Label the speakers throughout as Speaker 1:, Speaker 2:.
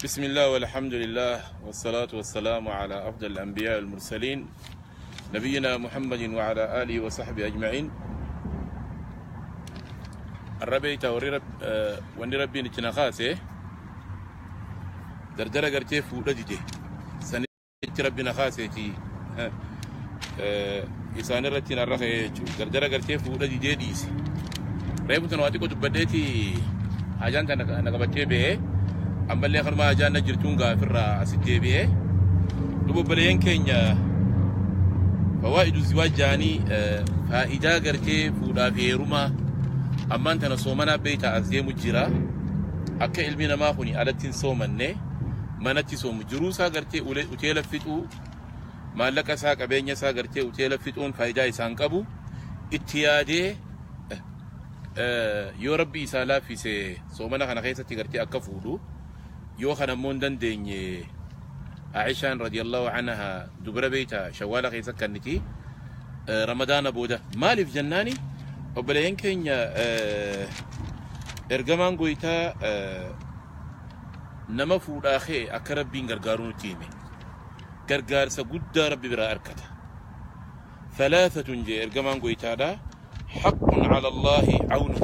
Speaker 1: بسم الله والحمد لله والصلاة والسلام على أفضل الأنبياء والمرسلين نبينا محمد وعلى آله وصحبه أجمعين. الربي توري رب واني ربي نتنخاسه دردرة قرتي فولا دي سنة ربي نخاسه تي إسان رتي نرخي دردرة قرتي فولا دي ديسي رأيبو تنواتي كتب بديتي حاجان تنقبتي به ammallee kanuma ajaan na jirtuun gaafirraa asitti deebi'ee duba obboleeyyan keenya fawaa'idu ziwaaj jaanii faayidaa gartee fuudhaa fi heerumaa ammaan tana soomanaa beeytaa as deemu jira. Akka ilmi namaa kuni alatti hin soomanne manatti soomu jiruu isaa gartee uteela fixuu maallaqa isaa qabeenya isaa gartee uteela fixuun faayidaa isaan qabu itti yaadee yoo rabbi isaa laaffise soomana kana keessatti gartee akka fuudhu yoo kana immoo hin dandeenye Aishaan radiyallahu anha dubara beeyta shawwaala keessa kanniti ramadaana booda maaliif jennaani obboleeyyan keenya ergamaan goytaa nama fuudhaa kee akka rabbiin gargaaruu nutti hime gargaarsa guddaa rabbi biraa arkata. ثلاثة جي إرجمان قويتادا حق على الله عونه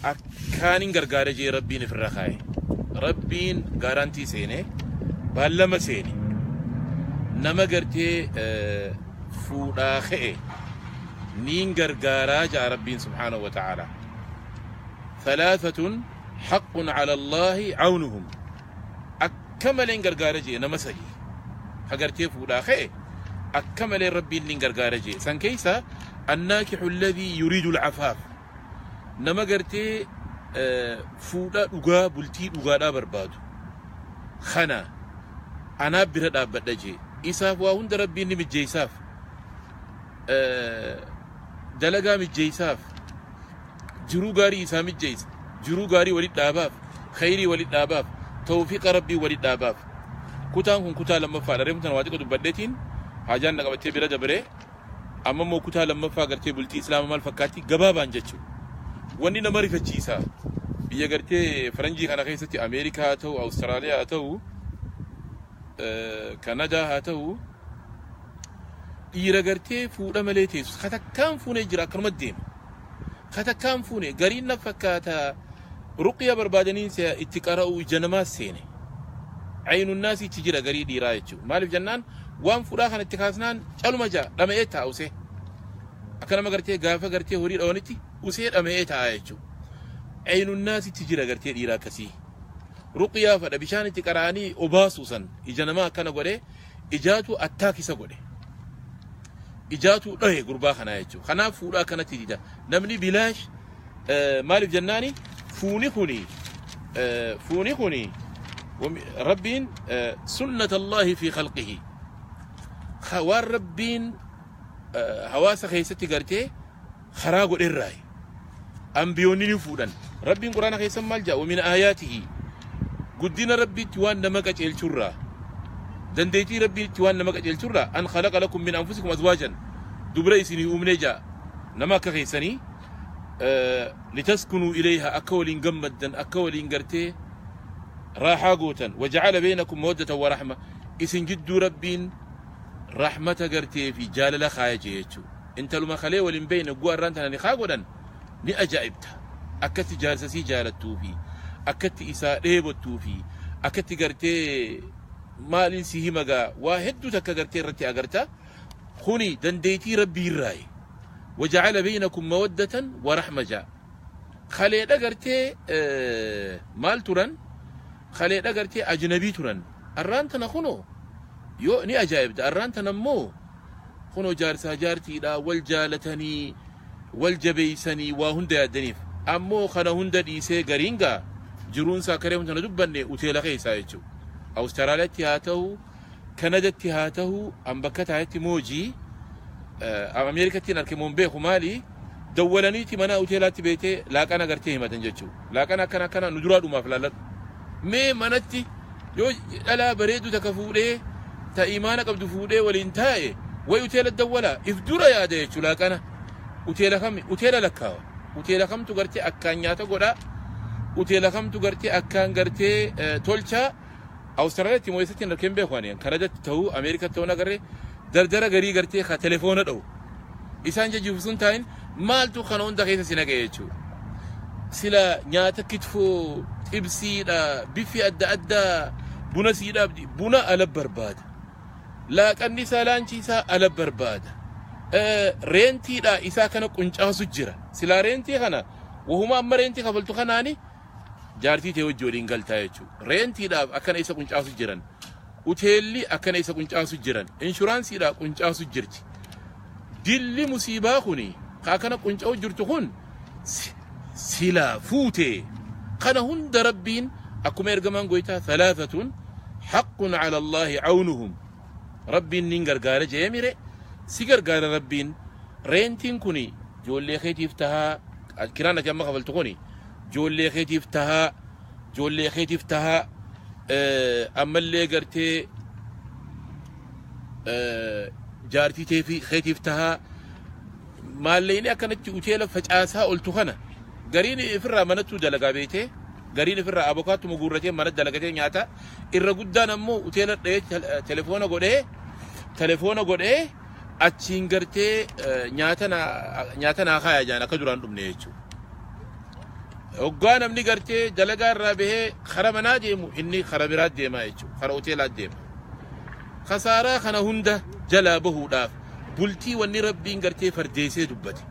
Speaker 1: أكان غرغارة جي ربين في الرخاء ربين غارانتي سيني بالما سيني نما غرتي فودا خي نين غرغارا جا ربين سبحانه وتعالى. ثلاثة حق على الله عونهم أكملين غرغارة جي نما سجي حقرتي فودا خي أكمل ربي نين غرغارة جي سان كيسا الناكح الذي يريد العفاف نما غرتي fuudha dhugaa bultii dhugaadhaa barbaadu kana anaa bira dhaabbadha jee isaaf waa hunda rabbiin ni mijjeeysaaf dalagaa mijjeeysaaf jiruu gaarii isaa mijjeeysa jiruu gaarii walit dhaabaaf khayrii walit dhaabaaf tawfiiqa rabbii walit dhaabaaf. Kutaan kun kutaa lammaffaadha. Reefu tana waa xiqqoo dubbadheetiin haajaan na qabattee bira dabaree amma immoo kutaa lammaffaa gartee bultii islaama maal fakkaatti gabaabaan jechuudha. Wanni nama rifachiisa biyya gartee faranjii kana keessatti Ameerikaa haa ta'u Awustiraaliyaa haa ta'u Kanadaa haa ta'u dhiira gartee fuudha malee teessu katakkaan fuunee jira akkanuma deema katakkaan fuune gariin na fakkaata ruqyaa barbaadanii itti qara'u ija namaa seene ayinunnaas itti jira garii dhiiraa jechuudha. Maaliif jennaan waan fuudhaa kana itti kaasnaan caluma jaa dhama'ee ta'a usee akka nama gartee gaafa gartee horii dhawanitti usee dhama'ee taa'a jechuudha. Ayinunnaas itti jira gartee dhiira akkasii. Ruqyaa fadha bishaan itti qara'anii obaasuu san ija namaa akkana godhee ijaatu attaakisa godhe. Ijaatu dhahe gurbaa kanaa jechuudha. Kanaaf fuudhaa akkanatti dida. Namni bilaash maaliif jennaani fuuni kuni rabbiin sunnata Allaahi fi khalqihi waan rabbiin hawaasa keessatti gartee karaa godherraayi. Ambiyoonni ni fuudhan. Rabbiin quraana keessan maal jedha? ومن آياته guddina rabbiitti waan nama qaceelchurraa dandeettii rabbiitti waan nama qaceelchurraa أن خلق لكم من أنفسكم أزواجا dubra isinii uumnee ja'a nama akka keessanii لتسكنوا إليها akka waliin gammaddan akka waliin gartee raaxaa gootan وجعل بينكم مودة ورحمة isin jidduu rabbiin rahmata gartee fi jaalala kaaya jee jechuudha. Intaluma kalee waliin beeyne gu'a irraan tana ni kaa godhan ni ajaa'ibta. Akkatti jaarsasii jaalattuu fi akkatti isaa dheebottuu fi akkatti gartee maaliin si himagaa waa hedduu takka gartee irratti agarta. Kuni dandeettii rabbii irraayi. وجعل بينكم مودة ورحمة jaa. Kaleedha gartee maal turan? Kaleedha gartee ajnabii turan. Arraan tana kunoo yoo ni ajaa'ibda arraan tana immoo kunoo jaarsaa jaartiidha wal jaalatanii wal jabeeysanii waa hunda yaaddaniif ammoo kana hunda dhiisee gariin gaa jiruunsaa karee hunda na dubbanne uteela keessaa jechuudha. Awustiraaliyaatti haa ta'u Kanadatti haa ta'u an bakka taa'etti moojii Ameerikatti hin arge moon beeku maali dawwalaniiti mana uteelaatti beetee laaqana gartee himatan jechuudha. Laaqana akkana akkana nu duraa dhumaaf laalladhu. Mee manatti yoo dhalaa bareedu takka fuudhee ta imaana qabdu fuudhee waliin taa'e way uteela dawwalaa if dura yaada jechuudha laaqana. Uteela kami uteela lakkaawa. Uteela kamtu gartee akkaan nyaata godhaa. Uteela kamtu gartee akkaan gartee tolchaa Awustiraaliyaatti moo eessatti hin argin beeku ani Kanadatti ta'uu Ameerikatti ta'uu nagarree dardara garii gartee ka telefoona dha'u isaan jajjuuf sun taa'in maaltu kana hunda keessa si naqe jechuudha. Sila nyaata kitfoo xibsiidha bifi adda addaa buna sii dhaabdi buna ala barbaada. Laaqanni isaa laanchii isaa ala barbaada. Reentiidha isaa kana quncaasu jira. Silaa reentii kana wahuma amma reentii kafaltu kanaani jaartii ta'e wajji waliin galtaa jechuudha. Reentiidhaaf akkana isa quncaasu jiran. Uteelli akkana isa quncaasu jiran. Inshuraansiidhaa quncaasu jirti. Dilli musiibaa kuni ka akkana qunca'u jirtu kun silaa fuute kana hunda Rabbiin akkuma ergamaan goytaa thalaatatun haqqun ala Allaahi awnuhum Rabbiin nin gargaara jee mire si gargaara Rabbiin reentiin kuni joollee keetiif tahaa kiraan ati amma kafaltu kuni joollee keetiif tahaa joollee keetiif tahaa ammallee gartee jaartii teefi keetiif tahaa maalleyni akkanatti uteela facaasaa oltu kana gariin ifirraa manattuu dalagaa beetee gariin ifirraa abokaattuma guurratee mana dalagatee nyaata irra guddaan ammoo uteela dha'ee telefoona godhee achiin gartee nyaata naa kaaya jaan akka duraan dhumne jechuudha. Hoggaa namni gartee dalagaa irraa bahee kara manaa deemu inni kara biraa deemaa jechuudha. Kara hoteelaa deema. Kasaaraa kana hunda jalaa bahuudhaaf bultii wanni Rabbiin gartee fardeessee dubbate.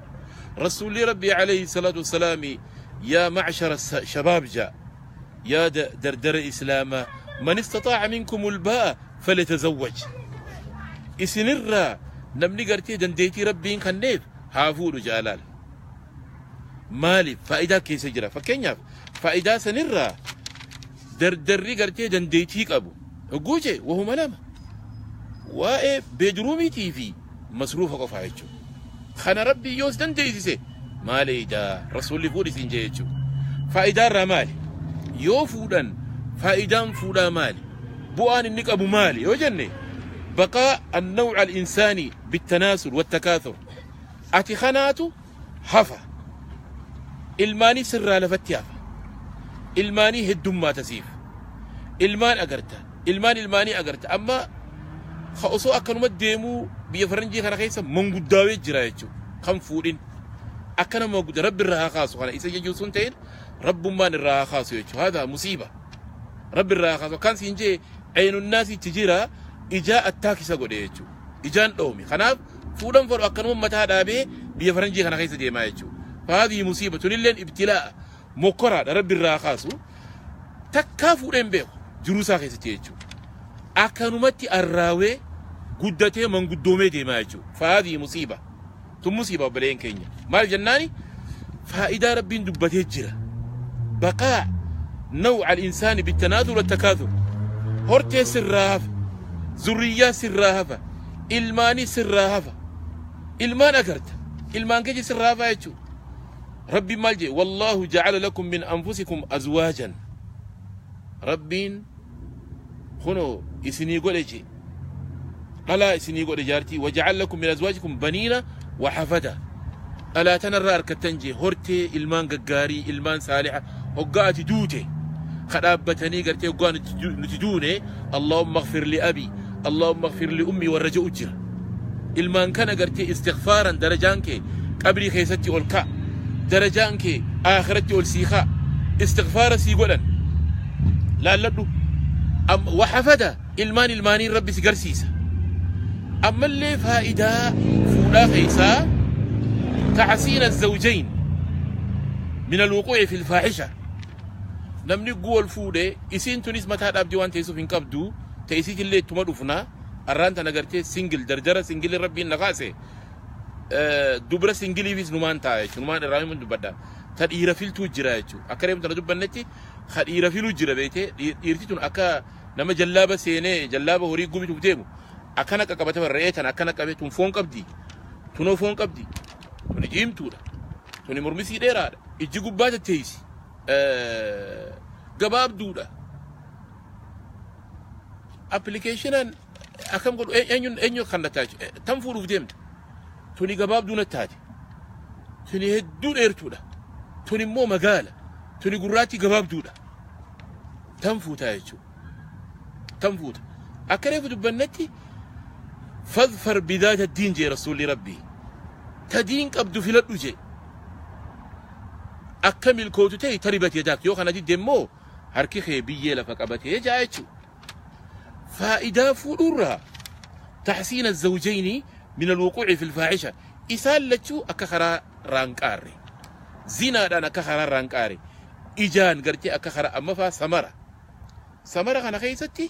Speaker 1: Rasuulli Rabbii alayhi salaatu wassalaami yaa macshara shabaab jaa yaa dardara islaamaa man istaxaa'a minkumul baa'a falyatazawwaj. Isinirraa namni gartee dandeettii Rabbiin kenneef haa fuudhu jaalaal. Maaliif faayidaa keessa jira? Fakkeenyaaf faayidaa sanirraa dardarri gartee dandeettii qabu. Hogguu jee wahuma lama. Waa'ee bedroomiitii fi masruufa qofaa jechuudha. Kana Rabbi yoos dandeessise maali rasuulli fuudhi siin jee jechuudha. Faayidaa irraa maali? Yoo fuudhan faayidaan fuudhaa maali? Bu'aan inni qabu maali? Yoo jenne بقاء النوع الإنساني بالتناسل والتكاثر ati kanaatu hafa ilmaanii sirraa lafatti hafa ilmaanii heddummaa tasiif ilmaan agarta ilmaan ilmaanii agarta amma ka osoo akkanuma deemuu biyya faranjii kana keessa manguddaawee jira jechuudha kan fuudhin akkana manguddaa Rabbi irraa haa kaasu kana isa jechuu sun ta'in rabbummaan irraa haa kaasu jechuudha haadha musiiba Rabbi irraa haa kaasu akkaan siin jee eenyunnaas itti jira ijaa attaakisa godhe jechuudha ijaan dhoomi kanaaf fuudhan fedhu akkanuma mataa dhaabee biyya faranjii kana keessa deemaa jechuudha. فهذه مصيبة tunilleen ibtilaa mokkoraadha Rabbi irraa haa kaasu takkaa fuudheen beeku jiruu isaa keessatti jechuudha. Akkanumatti arraawee guddatee manguddoomee deemaa jechuudha. فهذه مصيبة tun musiiba obboleen keenya maal jennaani faayidaa Rabbiin dubbatee jira. بقاء نوع الإنسان بالتناثر والتكاثر hortee sirraa hafa zurriyyaa sirraa hafa ilmaanii sirraa hafa ilmaan agarta ilmaan keeji sirraa hafa jechuudha. Rabbiin maal jedhe والله جعل لكم من أنفسكم أزواجا Rabbiin kunoo isinii godhe je dhalaa isinii godhe jaartii وجعل لكم من أزواجكم بنين وحفدة dhalaa tanarraa harkattan jee hortee ilmaan gaggaarii ilmaan saaliha hoggaa ati duute kadhaabbatanii gartee hoggaa nuti duune اللهم اغفر لأبي اللهم اغفر لأمي warra je'u jira ilmaan kana gartee istigfaaran darajaan kee qabrii keessatti ol ka'a darajaan kee aakiratti ol sii ka'a istigfaara sii godhan laalladhu وحفدة ilmaan ilmaaniin Rabbi si garsiisa ammallee faayidaa fuudhaa keessaa تحصين الزوجين من الوقوع في الفاحشة namni wal fuudhe isiin tunis mataa dhaabdii waan teessuuf hin qabdu ta'isiitillee ittuma dhufna arraan tana gartee single dardara single Rabbiin na kaase dubra singleiifis numaan ta'a jechuudha numaan irraa himun dubbadha ta dhiira filtuu jira jechuudha akka reemu tana dubbannetti ka dhiira filuu jira beetee dhiirti tun akka nama jallaaba seenee jallaaba horii gubituuf deemu akkana qaqqabata re'ee tana akkana qabee tun foon qabdi tunoo foon qabdi tuni diimtuudha tuni mormisii dheeraadha ijji gubbaa tatteeysi gabaabduudha applicationaan akkam godhu eenyuun eenyu kan na taate tan fuudhuuf deemta tuni gabaabduu na taate tuni hedduu dheertuudha tuni immoo magaala Tuni gurraachi gabaabduudha. Tan fuutaa jechuudha. Tan fuuta. Akka reefu dubbannetti fadfar bidaata diin jee rasuulli rabbii. Ta diin qabdu filadhu jee. Akka milkootu ta'e taribat yadaak yoo kana didde immoo harki kee biyyee lafa qabatee jaa jechuudha. Faayidaa fuudhuurraa taxsiina zawjayni min alwuquuci fi lfaaxisha isaan lachuu akka karaa raanqaarre zinaadhaan akka karaa raanqaare ijaan gartee akka karaa amma faa samara samara kana keessatti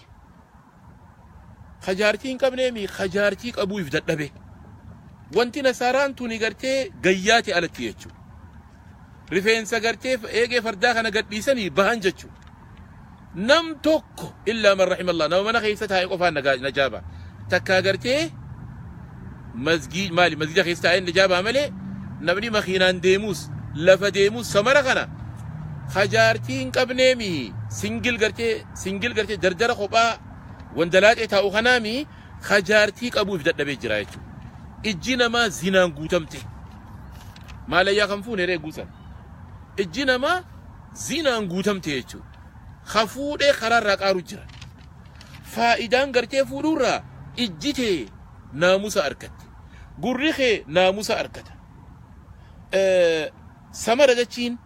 Speaker 1: kajaartii hin qabneemi kajaartii qabuuf dadhabe wanti nasaaraan tuni gartee gayyaati alatti jechuudha. Rifeensa gartee eegee fardaa kana gadhiisanii bahan jechuudha. Nam tokko illaa man rahimallah nama mana keessa taa'e qofaan najaaba. Takkaa gartee masgii maali masgida keessa taa'ee najaabaa malee namni makiinaan deemus lafa deemus samara kana kajaartii hin qabneemi singil gartee singil gartee dardara kophaa wandalaaqee taa'u kanaami kajaartii qabuuf dadhabee jira jechuudha. Ijji namaa zinaan guutamte. Maalayyaa kan fuune ree guusan. Ijji namaa zinaan guutamte jechuudha. Ka fuudhee karaarraa qaaru jira. Faayidaan gartee fuudhuurraa ijji tee naamusa argatte. Gurri kee naamusa argata. Samara jechiin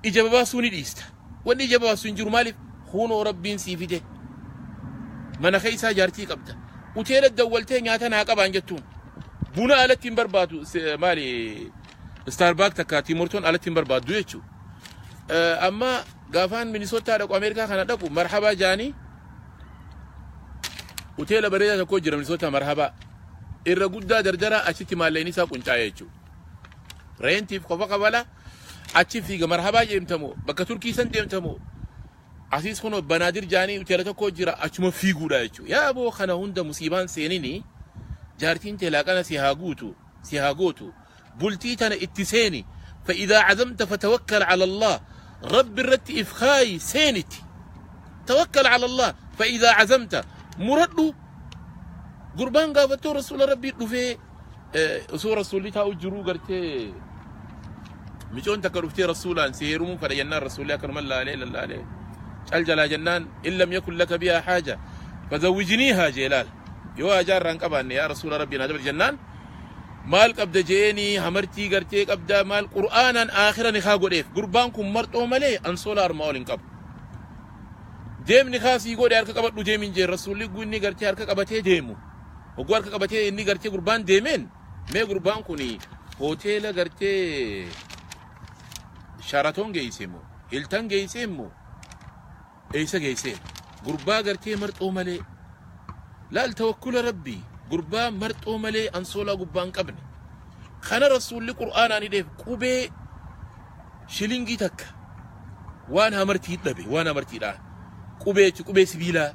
Speaker 1: ija babaasuu ni dhiista. Wanni ija babaasuu hin jiru maaliif? Hunoo rabbiin sii fide. Mana keessaa jaartii qabda. Uteela dawwaltee nyaata naa qabaan jettuun. Buna alatti hin barbaadu maali Starbucks takka Tim Hortons alatti hin barbaaddu jechuudha. Amma gaafaan Minisootaa dhaqu Ameerikaa kana dhaqu marhabaa jaanii uteela bareedaa tokko jira Minisootaa marhabaa. Irra guddaa dardara achitti maallaqni isaa quncaa'e jechuudha. Reentiif qofa qabala achi fiiga marhabaa deemtamu bakka Turkii san deemtamu asiis kun banaadir jaanii uteela tokko jira achuma fiiguudha jechuudha. Yaa boo kana hunda musiibaan seenini jaartiin tee laaqana si haa guutu si haa gootu bultii tana itti seeni فإذا عزمت فتوكل على الله رب الرت إفخاي سينتي توكل على الله فإذا عزمت مرد قربان قافتو رسول ربي دفي رسول رسول تاو جرو قرتي مجون تكرفتي رسولا سيرمون فلجنان رسول الله كرم الله عليه لا عليه الجلا جنان إن لم يكن لك بها حاجة فزوجنيها جلال يو أجار رانكبان يا رسول ربي نادب الجنان maal qabda jeeni hamartii gartee qabda maal qur'aanaan aakhira ni kaa godheef gurbaan kun marxoo malee ansoola armaa ol hin qabu deemni kaa sii godhe harka qabadhu deemin jee rasuulli inni gartee harka qabatee deemu hogguu harka qabatee inni gartee gurbaan deemeen mee gurbaan kun hoteela gartee Sheraton geesse moo Hilton geesse moo eessa geesse gurbaa gartee marxoo malee laal tawakkula rabbii gurbaa marxoo malee ansoolaa gubbaa hin qabne kana rasuulli qur'aanaan hidheef qubee shilingii takka waan hamartii dhabe waan hamartiidha qubee qubee sibiilaa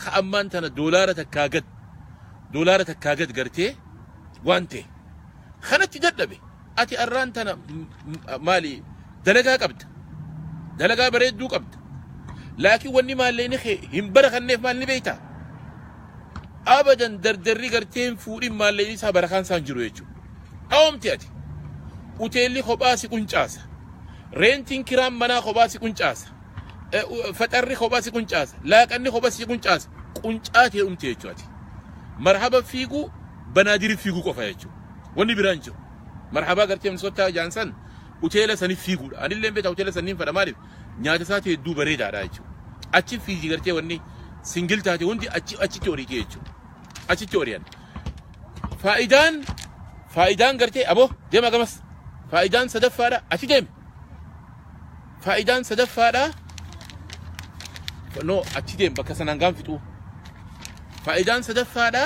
Speaker 1: ka ammaan tana doolaara takkaa gad gartee waan ta'e kanatti dadhabe ati arraan tana maali dalagaa qabda dalagaa bareedduu qabda laakiin wanni maallee kee hin barakanneef maal ni beeytaa abadan dardarri garteen fuudhin maallee isaa barakaan isaan jiru jechuudha. Dhawamti ati. Uteelli kophaa si quncaasa. Reentiin kiraan manaa kophaa si quncaasa. Faxarri kophaa si quncaasa. Laaqanni kophaa si quncaasa. Quncaatee dhumte jechuudha ati. Marhaba fiiguu banaadiri fiiguu qofa jechuudha. Wanni biraan jiru. Marhabaa gartee Minisootaa jaansan uteela saniif fiiguudha. Anillee beektaa uteela saniin fedha maaliif nyaata isaati hedduu bareedaadha jechuudha. Achi fiigi gartee wanni singil taate hundi achi achitti horiite jechuudha. Achitti horiyan. Faayidaan gartee aboo deema gamas. Faayidaan sadaffaadha achi deemi. Faayidaan sadaffaadha. No achi deem bakka sanaan gaan fixuu. Faayidaan sadaffaadha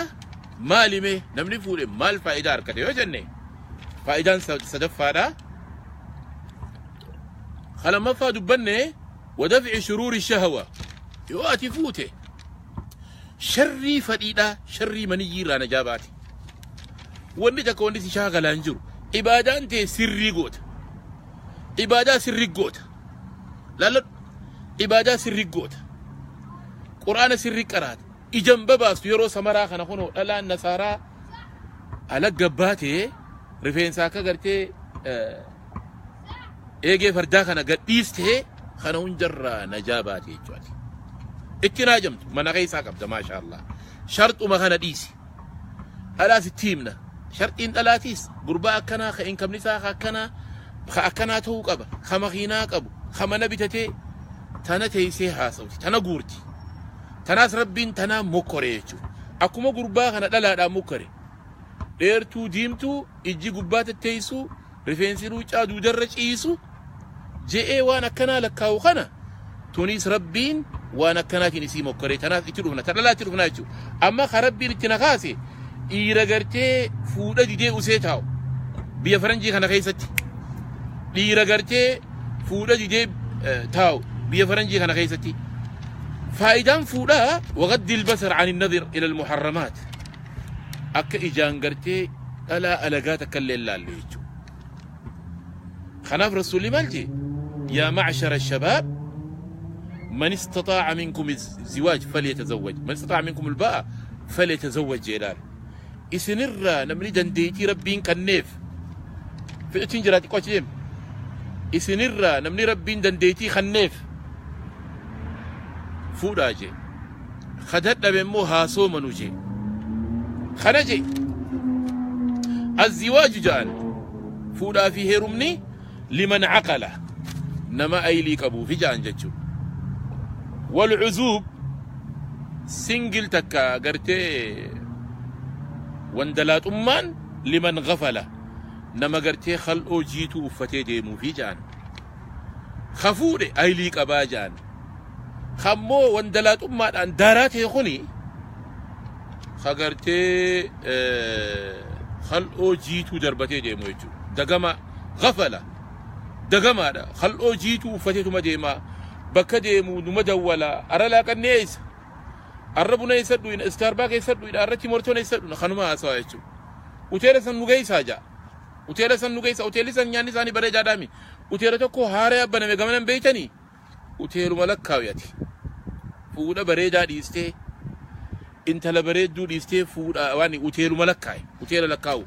Speaker 1: maali mee namni fuudhe maal faayidaa argate yoo jenne faayidaan sadaffaadha. Lammaffaa dubbanne wadafci shuruuri shahwa yoo ati fuute sharrii fadhiidhaa sharrii maniyyii irraa najaa baate. Wanni takka wanni si shaakalaan jiru ibaadaan tee sirrii goota. Ibaadaa sirrii goota. Laalladhu ibaadaa sirrii goota. Quraana sirrii qaraata. Ijan babaastu yeroo samaraa kana kunoo dhalaan nasaaraa ala gabbaatee rifeensa akka gartee Eegee fardaa kana gadhiistee kana hundarraa najaa baate jechuudha. Itti naajamtu mana keessaa qabda, maasha Allah. Sharxuma kana dhiisi. Dhalaas itti himna. Sharxiin dhalaatiis gurbaa akkanaa ka inkamni isaa ka akkanaa ka akkanaa ta'uu qaba. Ka makiinaa qabu. Ka mana bitatee tana teessee haasawti. Tana guurti. Tanaas Rabbiin tanaa mokkore jechuudha. Akkuma gurbaa kana dhalaadhaan mokkore. Dheertuu diimtuu, ijji gubbaa tetteessu, rifeensi luuccaa duudarra ciisu je'ee waan akkanaa lakkaa'u kana, tunis Rabbiin waan akkanaatiin isii mokkoree tanaaf itti dhufna, ta dhalaa itti dhufna jechuudha. Amma ka Rabbiin itti na kaase dhiira gartee fuudha didee usee taa'u biyya faranjii kana keessatti, dhiira gartee fuudha didee taa'u biyya faranjii kana keessatti, faayidaan fuudhaa وغض البصر عن النظر إلى المحرمات, akka ijaan gartee dhalaa alagaa takka illee ilaalle jechuudha. Kanaaf Rasuulli maal jee? يا معشر الشباب من استطاع منكم الزواج فليتزوج، من استطاع منكم الباءة فليتزوج jedhaan. Isinirraa namni dandeettii Rabbiin kenneef fidhachuun jira xiqqoo achi deemu. Isinirraa namni Rabbiin dandeettii kenneef fuudhaa jee. Ka dadhabe immoo haa soomanu jee. Kana jee. الزواج ja'an, fuudhaa fi heerumni, لمن عقل, nama aylii qabuufi ja'an jechuudha. والعزوب, single takka gartee wandalaaxummaan, لمن غفل, nama gartee khal'oo jiituu uffatee deemuufi ja'an. Ka fuudhe aylii qabaa ja'an. Kammoo wandalaaxummaadhaan daaraa ta'e kuni ka gartee khal'oo jiituu darbatee deemu jechuudha. Dagama غفل dagamaadha. Khal'oo jiituu uffateetuma deema. Bakka deemu numa dawwala. Arra laaqannee eessa? Arra buna eessa dhuyna? Starbucks eessa dhuyna? Arratti mortoon eessa dhuyna? Kanuma haasawaa jechuudha. Uteela san nu geessaa ja'a. Uteela san nu geessa. Uteelli san nyaanni isaanii bareedaadhaami. Uteela tokko haaraa baname gamanan beeytanii? Uteeluma lakkaawiyati. Fuudha bareedaa dhiistee, intala bareedduu dhiistee, fuudha waan uteeluma lakkaaye. Uteela lakkaa'u.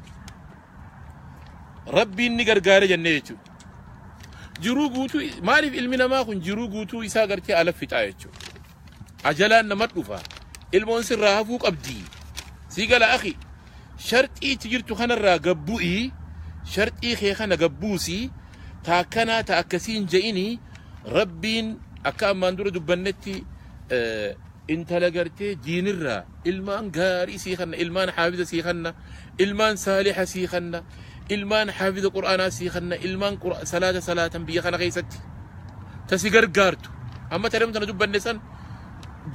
Speaker 1: Rabbiin ni gargaare jennee jechuudha. Jiruu guutuu maaliif ilmi namaa kun jiruu guutuu isaa gartee ala fixaa jechuudha. Ajalaan nama dhufa. Ilmoon sirraa hafuu qabdi. Sii gala akhi. Sharxii itti jirtu kanarraa gabbu'ii, sharxii kee kana gabbuusii, ta akkanaa ta akkasiin je'inii. Rabbiin akka ammaan dura dubbannetti intala gartee diinirraa ilmaan gaarii sii kanna, ilmaan haafiza sii kanna, ilmaan saaliha sii kanna, ilmaan haafiza qur'aanaa sii kanna, ilmaan salaata salaatan biyya kana keessatti tasi gargaartu. Amma taree tana dubbanne san,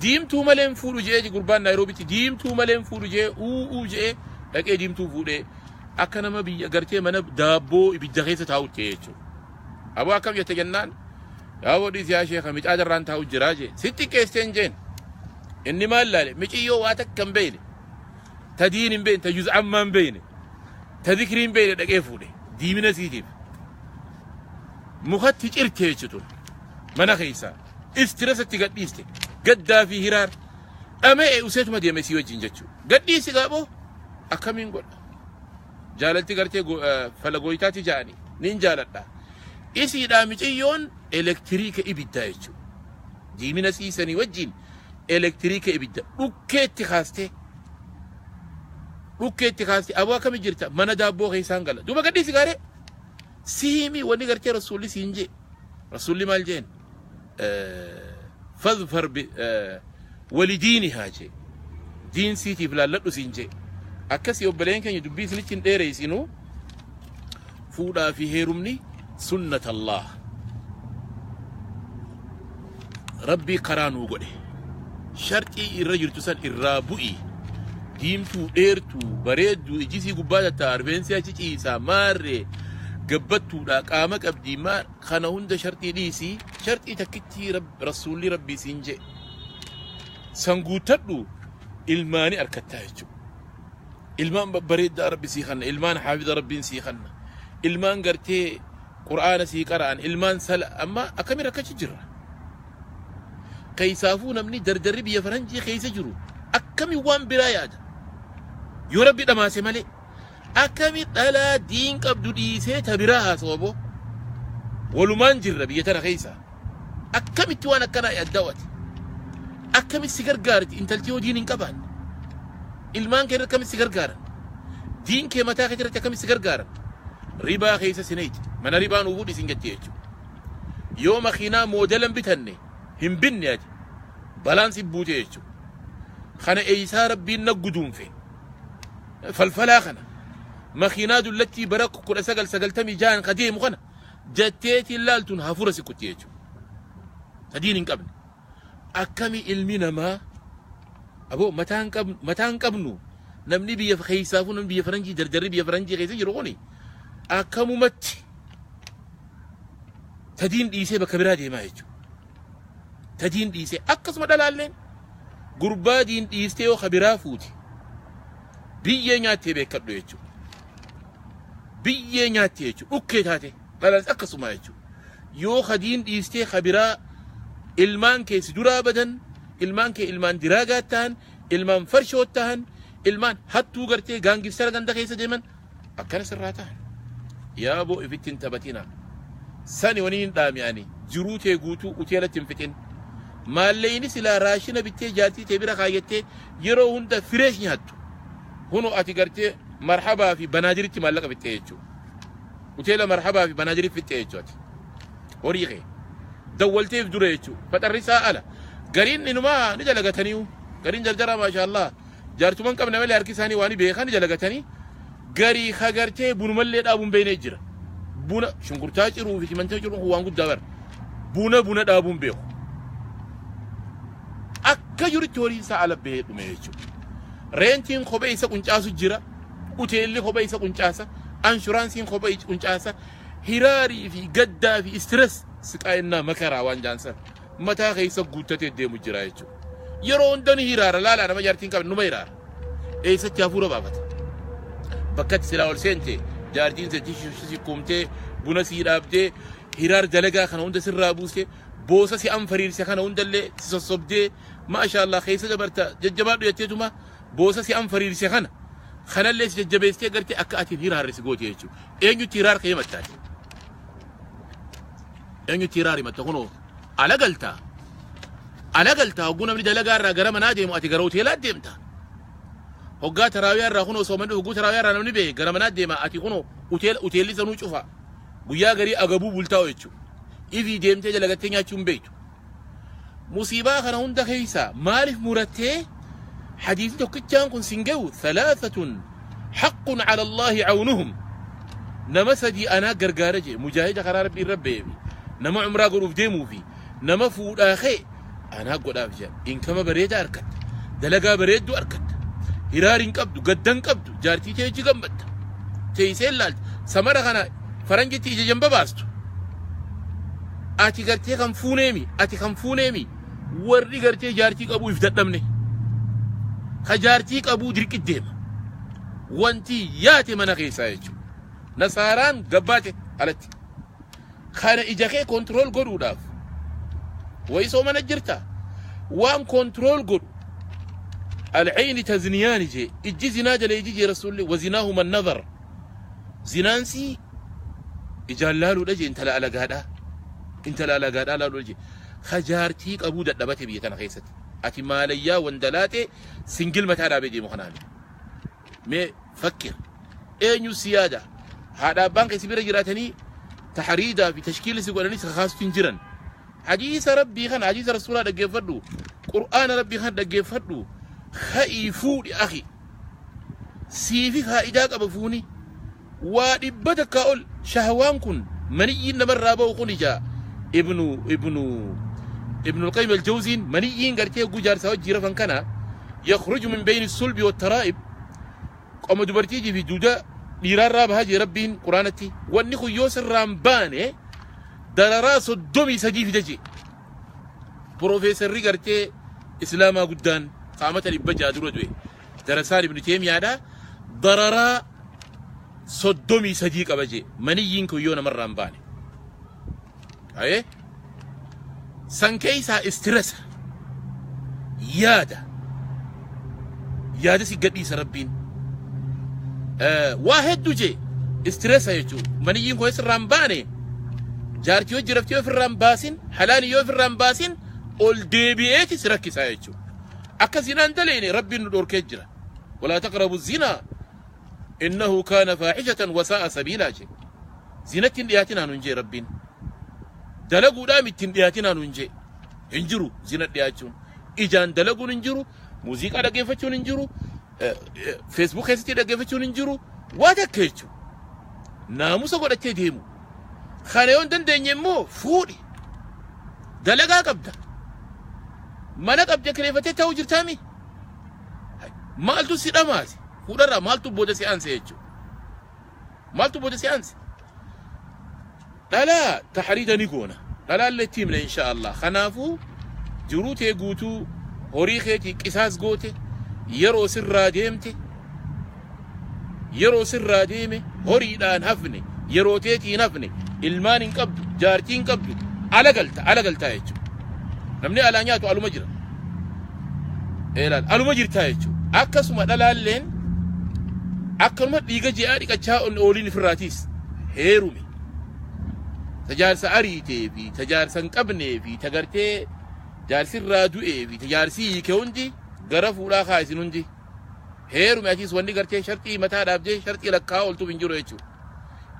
Speaker 1: diimtuu malee hin fuudhu je'ee gurbaan Naayiroobitti, diimtuu malee hin fuudhu je'ee u'uu je'ee dhaqee diimtuu fuudhee akka nama biyya gartee mana daabboo ibidda keessa taa'utti jechuudha. Aboo akkam jette jennaan, yaa bodhi siyaa sheeka micaa darraan taa'u jiraa jee sitti qeesseen jeen. Inni maal laale? Miciyyoo waa takka hin beekne, ta diin hin beekne, ta juz'ammaa hin beekne, ta zikrii hin beekne dhaqee fuudhe. Diimina siitiif mukatti cirte jechuudha. Mana keessaa stress atti gadhiiste, gaddaa fi hiraar dhama'e useetuma deeme sii wajjin jechuudha. Gadhiisi gaaboo akkamiin godha? Jaalalti gartee falagooyitaati ja'ani nin jaaladha. Isiidhaa miciyyoon elektiriika ibiddaa jechuudha. Diimina siisanii wajjin elektiriika ibidda dhukkeetti kaastee, dhukkeetti kaastee, aboo akkami jirta, mana daabboo keessaan gala. Duuba gadhiisi gaaree siimi wanni gartee Rasuulli siin jee. Rasuulli maal jeen? فاظفر ولدينها jee, diin siitiif laalladhu siin jee. Akkasii obboleen keenya, dubbii isinitti hin dheereysinu. Fuudhaa fi heerumni سنة الله, Rabbii karaa nuu godhe. Sharxii irra jirtu san irraa bu'i. Diimtuu, dheertuu, bareedduu, ijisii gubbaa tattaa, rifeensi achi ciisaa, maarree gabbattuudha, qaama qabdii, maa kana hunda sharxii dhiisii, sharxii takkittii Rasuulli Rabbii siin jee san guuttadhu, ilmaani arkattaa jechuudha. Ilmaan babbareeddaa Rabbi sii kanna, ilmaan haafiza Rabbiin sii kanna, ilmaan gartee Qur'aana sii qara'an, ilmaan sala. Amma akkamiin rakkachi jirra? Keessaafuu namni dardarri biyya faranjii keessa jiru akkami waan biraa yaada? Yoo Rabbi dhamaase malee akkami dhalaa diin qabdu dhiisee ta biraa haasawa boo? Walumaan jirra biyya tana keessa. Akkamitti waan akkanaa yaaddaawwate? Akkamitti si gargaarti intalti yoo diin hin qabaanne? Ilmaan kee akkamitti si gargaaran? Diin kee mataa kee irratti akkamitti si gargaaran? Ribaa keessa si neeti. Mana ribaa nuu fuudhi siin jetti jechuudha. Yoo makiinaa moodela hin bitanne hin binne ati balaan si buute jechuudha. Kana eeysaa Rabbiin na guduunfe. Falfalaa kana makiinaa dullattii bara 1996 ka deemu kana jetteetiin laaltuun hafuura si kutti jechuudha. Sadiin hin qabne. Akkami ilmi namaa aboo mataan qabnu, mataan qabnu, namni biyya keessaafuu, namni biyya faranjii, jarjarri biyya faranjii keessa jiru kuni akkamumatti tadiin dhiisee bakka biraa deemaa jechuudha. Tadiin dhiisee akkasuma dhalaalleen gurbaa diin dhiistee yoo kabiraa fuute biyyee nyaattee beekadhu jechuudha. Biyyee nyaattee jechuudha. Dhukkee taate dhalaanis akkasuma jechuudha. Yoo kadiin dhiistee kabiraa, ilmaan kee si duraa badan, ilmaan kee ilmaan diraagaa ta'an, ilmaan farshoo ta'an, ilmaan hattuu gartee gaangistara ganda keessa deeman akkana sirraa ta'an. Yaaboo ifitti hin taphatina. Sani wani hin dhaami ani jiruu tee guutuu uteelatti hin fixin. Maalleeyni silaa raashina bittee jaartii tee bira kaayyattee yeroo hunda fresh nyaattu. Hunu ati gartee Marhabaa fi Banaadiritti maallaqa fixxee jechuudha. Hoteela Marhabaa fi Banaadiritti fixxee jechuudha ati. Horii kee. Dawwalteef dura jechuudha. Faxarrisaa ala. Gariin inumaa ni dalagataniiyu. Gariin jarjaraa maashaallah. Jaartuma hin qabne malee harki isaanii waan beekan ni dalagatanii. Garii hagartee bunumallee dhaabuun beeknee jira. Buna shunkurtaa ciruu fi timantii ciruun kun waan guddaa bara. Buna dhaabuun beeku. Akka jirutti horiin isaa ala bahee dhume jechuudha. Reentiin kophee isa quncaasu jira. Uteelli kophee isa quncaasa. Anshuraansiin kophee isa quncaasa. Hiraarii fi gaddaa fi stress siqaa'innaa makaraa waan jaansan mataa keessa guuttatee deemu jira jechuudha. Yeroo hunda ni hiraara, laalaa nama jaartiin qabne numa hiraara. Eessatti hafuura baafata? Bakkatti silaa ol seente jaartiin si kumtee buna sii dhaabdee, hiraar dalagaa kana hunda sirraa buustee, boosa si anfariirse kana hundallee si sossobdee, maashaallah keessa dabarta, jajjabaadhu jetteetuma boosa si anfariirse kana kanallee si jajjabeessitee gartee akka ati hiraarre si goote jechuudha. Eenyutti hiraar kee himattaati? Eenyutti hiraar himatta? Kunoo ala galtaa. Ala galtaa, hogguu namni dalagaa irraa gara manaa deemu ati gara hoteelaa deemta. Hoggaa taraawiyaa irraa kunoo soomanni, hogguu taraawiyaa irraa namni ba'e gara manaa deema, ati kunoo hoteelli sanuu cufa. Guyyaa garii agabuu bultaa'u jechuudha. Ifii deemtee dalagattee nyaachuu hin beektu. Musiibaa kana hunda keessa maaliif murattee hadiisni tokkichaan kun sin gahu? Thalaatatun haqqun ala Allaahi awnuhum. Nama sadii anaa gargaara jee: mujaahida karaa Rabbii irra ba'ee fi nama umraa godhuuf deemuu fi nama fuudhaa kee anaa godhaaf jee. Inkama bareedaa argatta, dalagaa bareedduu argatta, hiraar hin qabdu, gadda hin qabdu, jaartii tee wajji gammadda, teessee ilaalta. Samara kana faranjitti ija jamba baastu. Ati gartee kan fuuneemi, ati kan fuuneemi, warri gartee jaartii qabuu if dadhabne ka jaartii qabuu dirqi deema. Wanti yaate mana keessaa jechuudha. Nasaaraan gabbaate alatti. Kana ija kee control godhuudhaaf wayisoo mana jirta waan control godhu. Alcayni tazniyaani jee, ijji zinaa jala iji jee Rasuulli. Wazinaahuma nazar, zinaansii ijaan laaluudha jee, intala alagaadhaa, intala alagaadhaa laaluudha jee. Ka jaartii qabuu dadhabate biyya tana keessatti ati maalayyaa wandalaatee single mataa dhaabee deemu kanaani mee fakkir, eenyu si yaada? Haadha abbaan keessi bira jiraatanii taxriidaa fi tashkiila si godhanii si kakaasutu hin jiran. Hadiisa Rabbii kana, hadiisa Rasuulaa dhaggeeffadhu, Qur'aana Rabbii kana dhaggeeffadhu, ka'ii fuudhi akhi. Siifi faayidaa qaba fuuni. Waa 100 ol shahwaan kun maniyyiin namarraa ba'u kun ija Ibnu Alqayyim Aljawziin maniyyiin gartee hogguu jaarsaa wajjii rafan kana yakhruju min bayni sulbi wattaraa'ib, qoma dubartiitii fi duuda dhiiraarraa bahaa jee Rabbiin Quraanatti. Wanni kun yoo sirraan baane dararaa 33 fida jee. Piroofeesarri gartee Islaamaa guddaan qaamata 600 dura du'e, darasaan Ibnu Teemiyaadha, dararaa 33 qaba jee maniyyiin kun yoo namarraan baane. Ayee san keessaa stress yaada yaada si gadhiisa Rabbiin waa hedduu jee. Stress jechuun maniyyiin kun sirraan baane Jaartii hojii raftee ofirraan baasin, halaali yoo ofirraan baasin, ol deebi'eeti si rakkisaa jechuudha. Akka zinaan daleene Rabbiin nu dhorkee jira. Walaa taqrabu zinaa innahu kaana faaxishatan wasaa'a sabiilaa jee. Zinatti hin dhiyaatinaa nuun jee Rabbiin. Dalaguudhaam ittiin dhiyaatinaa nuun jee. Hin jiru zina dhiyaachuun. Ijaan dalaguun hin jiru, muuziqaa dhaggeeffachuun hin jiru, Facebook keessatti dhaggeeffachuun hin jiru, waa takka jechuudha. Naamusa godhatee deemu. Kana yoo hin dandeenye immoo fuudhi. Dalagaa qabda. Mana qabda, kireeffatee ta'uu jirtaami. Maaltu si dhamaase? Fuudharraa maaltu booda si aanse jechuudha. Maaltu booda si aanse? Dhalaa taxriida ni goona. Dhalaallee itti himna insha Allah. Kanaafuu jiruu tee guutuu horii keetii qisaas goote, yeroo sirraa deemte, yeroo sirraa deeme, horiidhaan hafne, yeroo teetiin hafne, ilmaan hin qabdu, jaartii hin qabdu, ala galta, ala galtaa jechuudha. Namni alaa nyaatu aluma jira. Ilaal, aluma jirtaa jechuudha. Akkasuma dhalaalleen akkanuma dhiiga ji'aa dhiqachaa ooliin ofirraatiis heerumi. Tajaarsa ariitee fi tajaarsa hin qabnee fi tagartee jaarsirraa du'ee fi tajaarsi hiike hundi gara fuudhaa kaa'isin hundi. Heerumi atis, wanni gartee sharxii mataa dhaabdee sharxii lakkaa ooltuuf hin jiru jechuudha.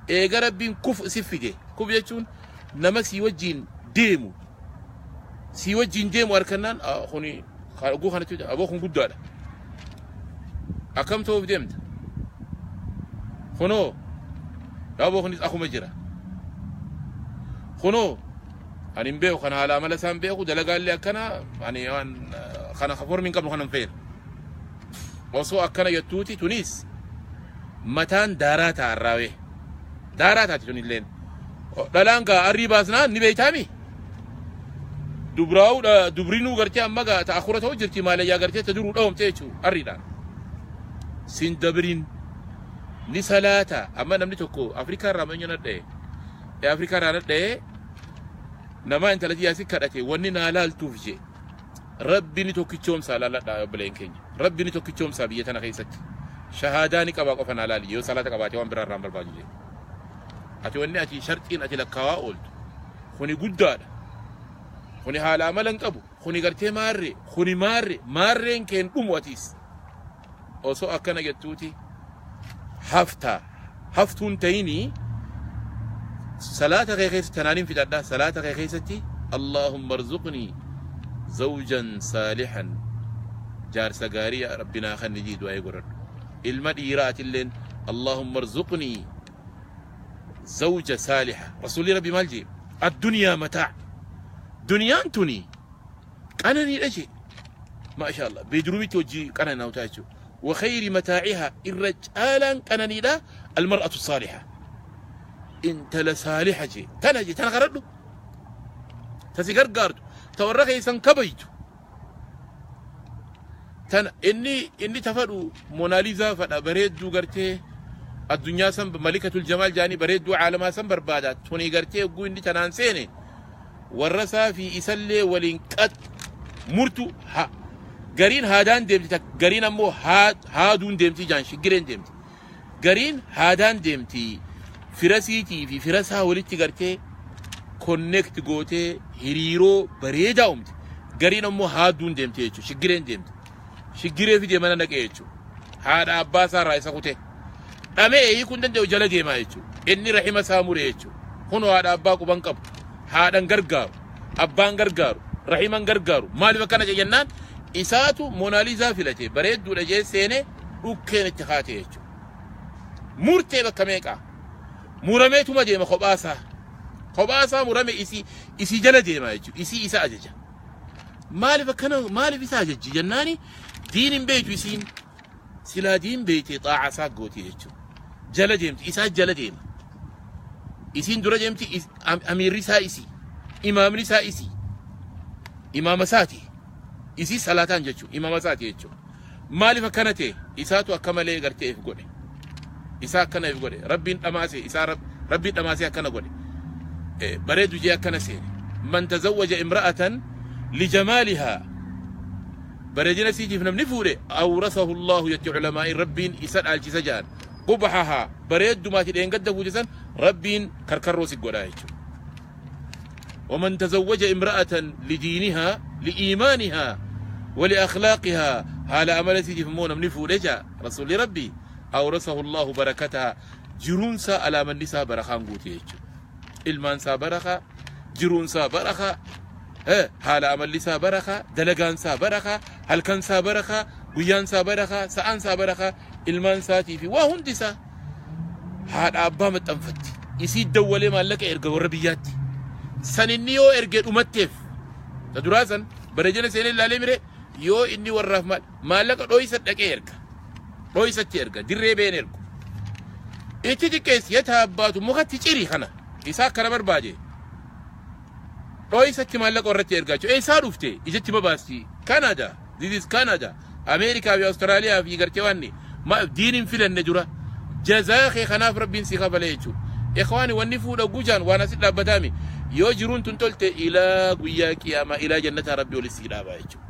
Speaker 1: Eega Rabbiin kuf si fide, kuf jechuun nama sii wajjin deemu. Sii wajjin deemu harkannaan kuni oguu kanatti aboo kun guddaadha. Akkam ta'uuf deemta? Kunoo aboo kunis akkuma jira. Kunoo ani hin beeku, kana haala amala isaan beeku, dalagaallee akkana, ani waan kana formi hin qabnu kana hin feene. Osoo akkana jettuuti tunis mataan daaraa ta'a, daaraa taati tunilleen. Dhalaan gaa arrii baasnaan ni beeytaami. Dubraa'uu dubrinuu gartee amma gaa ta'akura ta'u jirti, maalayyaa gartee ta duruu dhawamte jechuudha arriidhaan. Sin dabriin ni salaata. Amma namni tokko Afrikaa irraa meenyu nadha'e. Afrikaa irraa nadha'e, nama intala tiyyaasi kadhate, wanni naa laaltuuf je. Rabbi ni tokkichoomsaa laaladhaa, obboleen keenya. Rabbi ni tokkichoomsaa biyya tana keessatti. Shahaadaa ni qabaa qofa naa laali, yoo salaata qabaate waan biraa irraa hin barbaadu je. Ati wanni ati sharxiin ati lakkaawaa ooltu. Kuni guddaadha. Kuni haala amala hin qabu. Kuni gartee maarree. Kuni maarree. Maarreen keen dhumu atiis. Osoo akkana jettuuti haftaa. Haftuun ta'inii salaata kee keessatti tanaanin fixadha. Salaata kee keessatti Allahumma arzuqnii zawjan saalihan, jaarsa gaarii yaa Rabbi naa kenni jii du'aa godhadhu. Ilma dhiiraatilleen Allahumma arzuqnii zawja saaliha. Rasuulli Rabbi maal jee? Addunyaa mataa. Duniyaan tuni qananiidha jee. Maasha Allah. Bedroomitti hojii qananaa jechuudha. وخير متاعها الرجالا قنانيدا المرأة الصالحة، intala saaliha jee. Tana jee, tana kadhadhu, tasi gargaartu, ta warra keessan kabaytu tana. Inni tafadhu Monaalizaa fadha, bareedduu gartee addunyaa san malikatul jamaal jaanii, bareedduu caalamaa san barbaada. Tuni gartee hogguu inni tanaan seene warra isaa fi isallee waliin qax murtu. Ha gariin haadaan deemti, gariin ammoo haaduun deemti, jaan shiggireen deemti. Gariin haadaan deemti, firasiitii fi firasaa walitti gartee connect gootee hiriiroo bareedaa uumti. Gariin ammoo haaduun deemti jechuudha, shiggireen deemti. Shiggiree fidee mana naqee jechuudha. Haadha abbaa isaa irraa isa kutee dhamee hiikuu hin danda'u, jala deemaa jechuudha. Inni rahima isaa mure jechuudha. Kunoo haadha abbaa quban qabu, haadhan gargaaru, abbaan gargaaru, rahiman gargaaru. Maaliif akkana jennaan, isaatu Monaalizaa filate, bareedduudha jee seene, dhukkeen itti kaate jechuudha. Murtee bakka meeqaa murameetuma deema kophaasaa, kophaasaa murame, isii jala deema jechuudha. Isii isa ajaja. Maaliif akkana, maaliif isa ajajji jennaani, diin hin beektu isiin. Silaa diin beekte xaaca isaa gooti jechuudha. Jala deemti, isaa jala deema. Isiin dura deemti, amiirri isaa isii, imaamni isaa isii, imaama isaati. Isii salaataan jechuudha, imaama isaati jechuudha. Maaliif akkana ta'e? Isaatu akka malee gartee if godhe. Isaa akkana if godhe. Rabbiin dhamaase isaa, Rabbiin dhamaasee akkana godhe. Bareedu jee akkana seene. Man tazawwaja imra'atan lijamaalihaa, bareedina isiitiif namni fuudhe, awrasahu Allahu jetti culamaa'in, Rabbiin isa dhaalchisa jedhan, qubhahaa. Bareeddumaati dheengadda fuute san Rabbiin karkarroo si godhaa jechuudha. ومن تزوج امرأة لدينها لإيمانها ولأخلاقها haala amala isiitiif immoo namni fuudhe jaa rasuulli rabbi أورثه الله بركتها jiruunsaa alaamanni isaa barakaan guute jechuudha. Ilmaan isaa barakaa, jiruun isaa barakaa, haala amalli isaa barakaa, dalagaan isaa barakaa, halkan isaa barakaa, guyyaan isaa barakaa, sa'aan isaa barakaa, ilmaan isaatii fi waa hundi isaa haadha abbaa maxxanfatti. Isii dawwalee maallaqa erga warra biyyaatti. San inni yoo erge dhumatteef ta duraa san bareedina seenee ilaalee mire yoo inni warraaf maallaqa dhooysa dhaqee erga. Dhooysatti erga dirree been ergu. Itti xiqqeessi yataa abbaatu mukatti ciri kana isaa akkana barbaade. Dhooysatti maallaqa warratti ergaa jechuudha. Eessaa dhufte ijatti babaasti. Canada. This is Canada. Ameerikaa fi Awustiraaliyaa fi gartee waan diin hin filanne dura. Jazaa kee kanaaf rabbiin si kafale jechuudha. Ikhwaani, wanni fuudha gujaan waan asit dhaabbataami. Yoo jiruun tun tolte ilaa guyyaa qiyaamaa ilaa jannataa rabbi olis si dhaabaa jechuudha.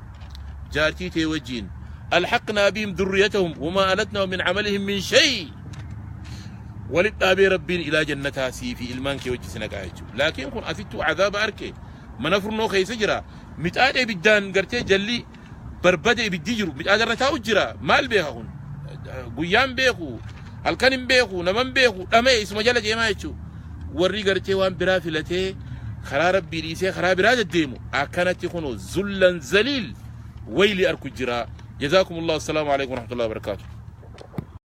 Speaker 1: Jaartii tee wajjiin ألحقنا بهم ذريتهم وما ألتناهم من عملهم من شيء walit dhaabee rabbiin ilaa jannataa sii fi ilmaan kee wajji si naqaa jechuudha. Laakiin kun asittuu cadaaba arke mana furnoo keessa jira. Mixaada ibiddaan gartee jalli barbada ibiddi jiru mixaada irra taa'u jira. Maal beeka kun? Guyyaan beeku, halkan hin beeku, naman beeku, dhamee isuma jala deemaa jechuudha. Warri gartee waan biraa filatee karaa rabbii dhiisee karaa biraa deddeemu akkanatti kun ذلا ذليل wayli arku jira. جزاكم الله. السلام عليكم ورحمة الله وبركاته.